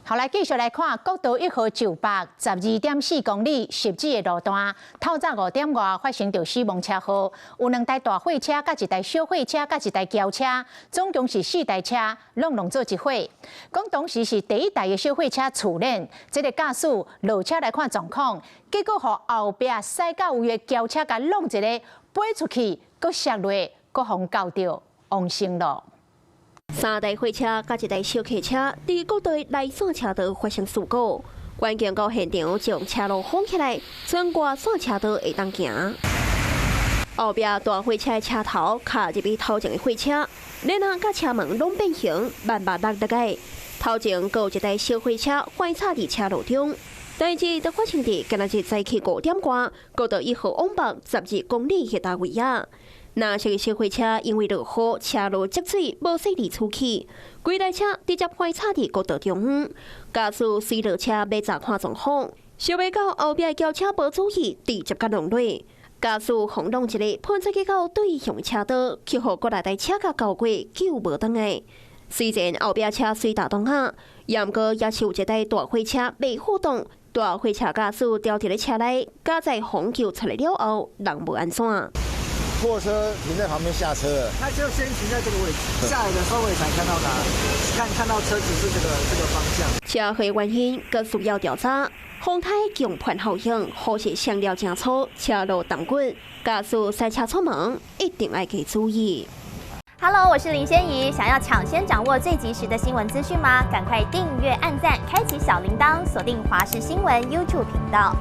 好，來繼續來看國道1號就北12.4公里汐止的路段，透早5點外發生著死亡車禍，有兩台大貨車、佮一台小貨車、佮一台轎車，總共是四台車，攏弄做一伙。講當時是第一台的小貨車處理，這个駕駛落車來看狀況，結果予後壁駛到位的轎車共挵一下，飛出去，閣摔落，閣予攪著往生囉。三台貨車佮一台小客車佇國道內線車道發生事故，關警到現場將車路封起來，賰外線車道會當行。後壁大貨車的車頭卡入去頭前的貨車，輪仔佮車門攏變形，萬目搦落來。頭前閣有一台小貨車橫插佇車路中。代誌就發生佇今仔日早起5點外，國道1號往北12公里彼搭位仔。藍色的小貨車因為落雨，車路積水，無細膩出去，規台車直接橫插佇國道中央。駕駛隨落車欲查看狀況，想袂到後壁轎車無注意，直接共挵落。駕駛予挵一下，噴出去到對向車道，去予閣來台車共攪過，救無轉來。雖然後壁車隨打擋下，毋過也是有一台大貨車袂好擋，大貨車駕駛牢佇咧車內，佳哉予救出來了後，人無按怎。貨車停在旁邊下車，他就先停在這個位置，下來的時候我也才看到他，看到車子是這個方向。車禍原因閣需要調查，風颱強迫效應，雨勢上料誠粗，車路動滾，駕駛駛車出門一定愛加注意。 Hello，我是林仙怡，想要搶先掌握最及時的新聞資訊嗎？趕快訂閱、按讚、開啟小鈴鐺，鎖定華視新聞 YouTube 頻道。